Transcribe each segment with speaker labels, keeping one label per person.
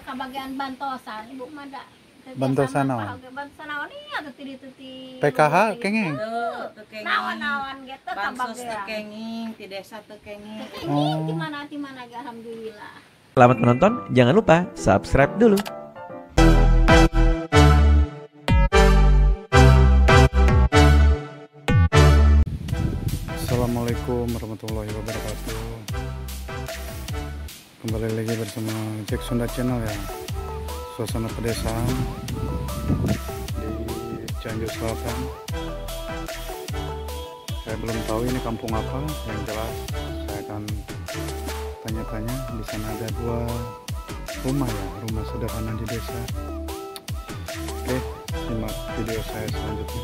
Speaker 1: Kabagian bantosan ibu mah da.
Speaker 2: Bantosan naon?
Speaker 1: Bantosan naon ieu teh di ditu ti
Speaker 2: PKH kenging.
Speaker 1: Naon-naon ge teu kabagian.
Speaker 3: Bansos teu kenging, ti desa teu kenging.
Speaker 1: Kenging di mana ge alhamdulillah.
Speaker 4: Selamat menonton, jangan lupa subscribe dulu.
Speaker 2: Assalamualaikum warahmatullahi wabarakatuh. Kembali lagi bersama Jack Sunda Channel ya. Suasana pedesaan di Cianjur Selatan. Saya belum tahu ini kampung apa, yang jelas saya akan tanya-tanya. Di sana ada dua rumah ya, rumah sederhana di desa. Oke, simak video saya selanjutnya.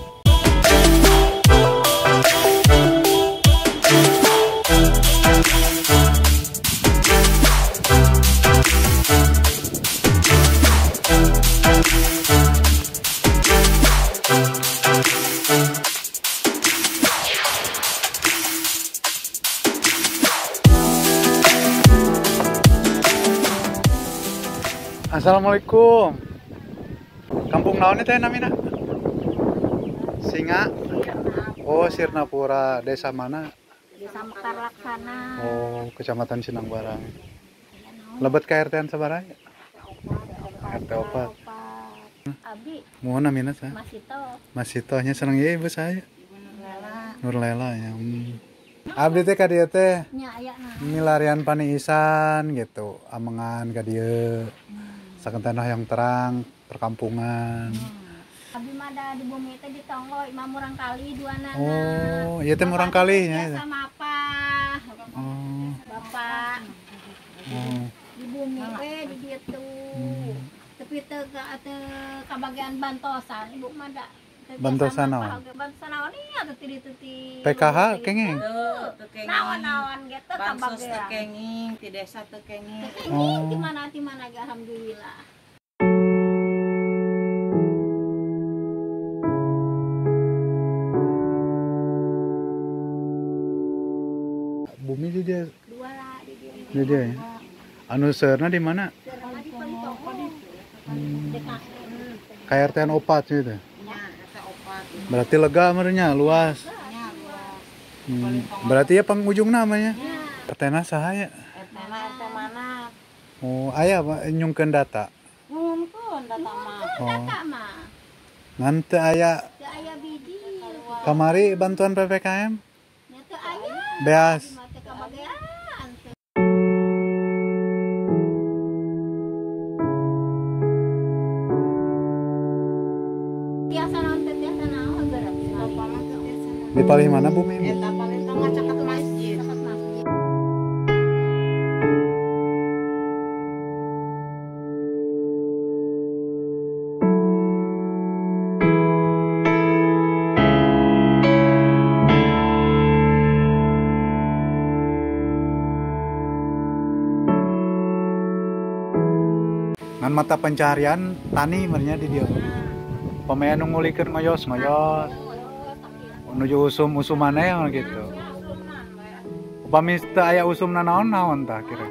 Speaker 2: Assalamualaikum. Kampung naon teh namina? Singa. Oh, Sirnapura. Desa mana?
Speaker 1: Desa Mekar Laksana.
Speaker 2: Oh, Kecamatan Sinang Barang. Lebet ka RT-an sabaraha? RT 4.
Speaker 1: Abi.
Speaker 2: Muhun namina saha?
Speaker 1: Masito.
Speaker 2: Masito nya seneng ieu ibu saya.
Speaker 3: Ibu Nurlela.
Speaker 2: Nurlela ya. Abdi teh ka dieu teh.
Speaker 1: Nya aya nah.
Speaker 2: Milarian paniisan gitu, amengan ka dieu. Sakentenah yang terang perkampungan.
Speaker 1: Abi mah da di bumi teh di tonggo imah murang kali dua nana.
Speaker 2: Oh, ieu teh murang kali nya.
Speaker 1: Sama apa?
Speaker 2: Oh.
Speaker 1: Bapak.
Speaker 2: Oh.
Speaker 1: Di bumi teh di ditu. Tapi teu kabagian bantosan ibu mah da.
Speaker 2: Bantosan naon?
Speaker 1: Bantosan naon ieu teh di ditu ti
Speaker 2: PKH kenging.
Speaker 3: Teu kenging.
Speaker 1: Naon-naon ge teu kabagian.
Speaker 3: Bansos teu kenging, ti desa teu kenging.
Speaker 1: Kenging di mana ge alhamdulillah.
Speaker 2: Bumi di dia.
Speaker 1: Dua lah di dia.
Speaker 2: Di dia ya. Anu seurna di mana?
Speaker 1: Seurna di Palitongo.
Speaker 2: KRT-an 4 gitu.
Speaker 3: Nya, RT 4.
Speaker 2: Berarti lega merenya luas.
Speaker 3: Nya, luas.
Speaker 2: Berarti ya penghujung namanya. RT-na saha ya?
Speaker 3: RT-na RT mana?
Speaker 2: Oh, aya nyungkeun data.
Speaker 3: Nyungkeun data mah.
Speaker 2: Oh.
Speaker 1: Data mah.
Speaker 2: Ngan teu aya.
Speaker 1: Teu aya biji.
Speaker 2: Kamari bantuan PPKM?
Speaker 1: Nya teu aya.
Speaker 2: Beas. Di paling mana bumi ini?
Speaker 3: Eta paling tengah caket masjid.
Speaker 2: Ngan mata pencaharian tani merenya di dia. Pemain ngulikeun ngoyos-ngoyos. Menuju usum-usumane yang gitu. Upami teu aya usumna naon-naon tah kira.